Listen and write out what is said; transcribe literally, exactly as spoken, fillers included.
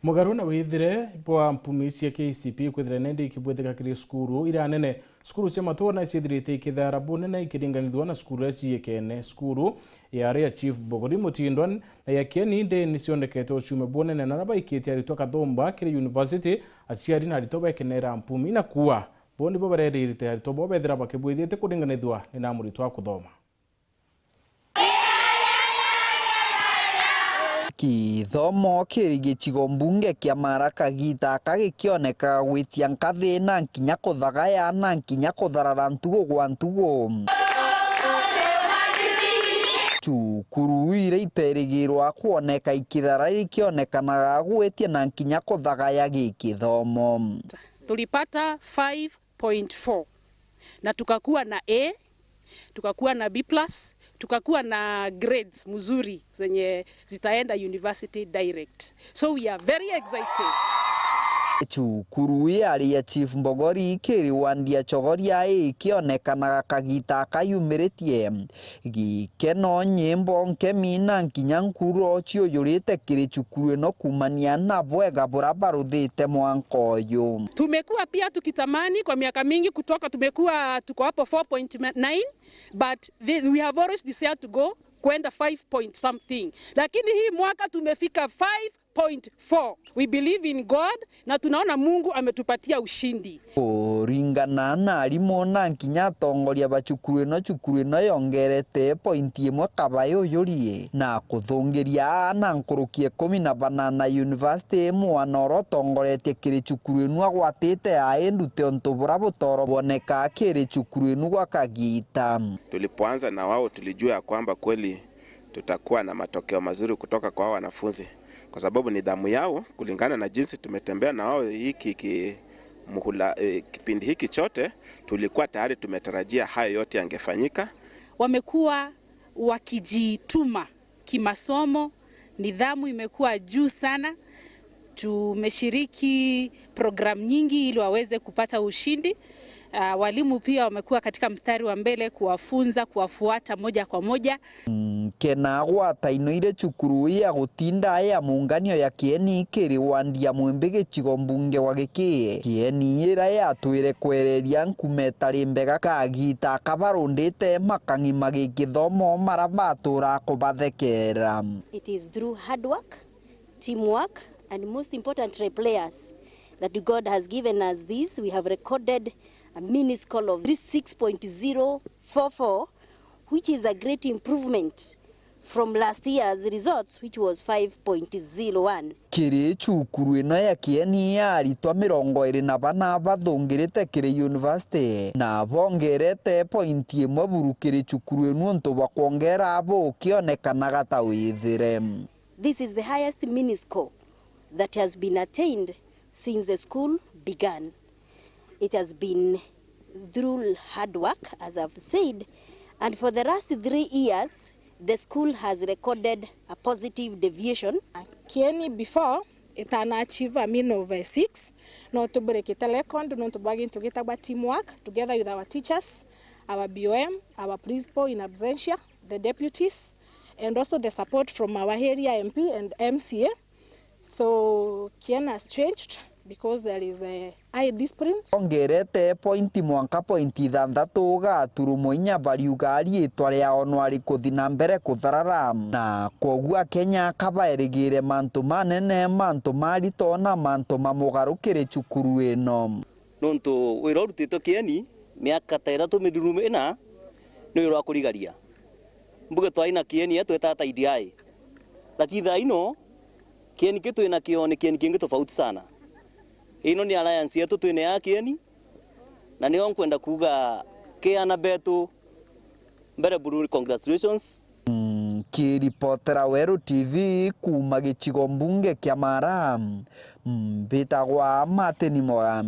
Mugaru na withire bwa mpumi cia K C P kwithira nende ikibwithika kiri cukuru iria nene, cukuru cia matura na ciithirite ikithara bunene ikiringanithua na cukuru iria ciikene. Cukuru ya aria Chief Bogori Mutindwa na ya Kieni indi ni cionekete ucume bunene, na aria baikitie aritwa kathumba kiri university, aciari na aritwa bekenera mpumi na kuua. Bo nibo bareririte aritwa bo bethira bakibwithite kuringanithua ni na muritwa wa kuthoma. Kithomo kiri gicigo mbunge kia Mara kagita aka gikioneka gwitia nkathi na nkinya kuthagaya na nkinya kutharara ntugu gwa ntugu. Cukuru iria iterigirwa kwoneka ikithara ikionekanaga gwitia na nkinya kuthagaya gikithomo. Tulipata five point four. Na tukakuwa na A, tukakuwa na B plus, tukakuwa na grades mzuri zenye zitaenda university direct. So we are very excited. Cukuru yari ya Chief Mbogori kiri wandi ya Chogoria ikionekanaga kagita kayumiritie. Gikeno, nyimbo, nkemi na nkinya nkuro ciujurite kiri cukuru ino kuumania na bwega bura baruthite mwanka uyu. Tumekuwa pia tukitamani kwa miaka mingi kutoka, tumekuwa tuko hapo four point nine, but the, we have always desired to go kwenda five point something, lakini hii mwaka tumefika five point four. We believe in God na tunaona Mungu ametupatia ushindi. Kuringana na arimu na nkinya atongoria ba cukuru ino, cukuru ino yongerete pointi imwe kaba yujurie na kuthungiria aana nkuruki ikumi na banana university, mwana uria utongoretie kiri cukuru ino agwatite ai ndute untu bura butoro bwoneka kiri cukuru ino gwa kagita. Tulipoanza na wao, tulijua ya kwamba kweli tutakuwa na matokeo mazuri kutoka kwa hao wanafunzi, kwa sababu nidhamu yao, kulingana na jinsi tumetembea na wao hiki ki-, muhula, eh, kipindi hiki chote, tulikuwa tayari tumetarajia hayo yote yangefanyika. Wamekuwa wakijituma kimasomo, nidhamu imekuwa juu sana. Tumeshiriki program nyingi ili waweze kupata ushindi. Ah, walimu pia wamekuwa katika mstari wa mbele kuwafunza, kuwafuata moja kwa moja. Nkena gwataino ire cukuru ya gutinda ya muunganio ya Kieni kiri wandi ya Mwimbi gicigo mbunge wa Gikii. Kieni ira yatwire kwereria nkuma itari mbega kagita kabarundite makang'i ma gikithomo mara batura kubathekera. It is through hard work, teamwork, and most importantly, players that God has given us this. We have recorded a mini score of three six point zero four four, which is a great improvement from last year's results, which was five point zero one. Kiri cukuru ino ya Kieni ya aritwa mirongo iri na bana bathungirite kiri university, na bongerete pointi imwe buru kiri cukuru ino untu bwa kwongera bukionekanaga ta withire. This is the highest mini score that has been attained since the school began. It has been through hard work, as I've said, and for the last three years, the school has recorded a positive deviation. Kieni before itana achieve a mean of, eh, six, no tuburikite record nontu bwa gintu gitagwa teamwork together with our teachers, our B O M, our principal in absentia, the deputies, and also the support from our area M P and M C A. So, Kieni has changed because there is a high discipline. Ongerete pointi mwanka pointi ithanthatu gaturumo inya bariuga riitwa riao no ari kuthi na mbere kutharara. Na kwoguo Akenya kabaerigire mantu manene, mantu marito na mantu ma mugaru kiri cukuru ino. Nontu wira urutitwe Kieni miaka ta ithatu mithiru ina ni wira wa kurigaria. Mbuge twai na Kieni ya twetaga ta I D I. Lakini thaa ino, Kieni ki twina kio ni Kieni kingi tofauti sana. Ino ni alliance yetu twina ya Kieni, na nio nkwenda kuuga ki ana betu mbere buru, congratulations. Nkiripotera Weru T V kuuma gicigo mbunge kia Mara, mbitagwa Martin Mogambi.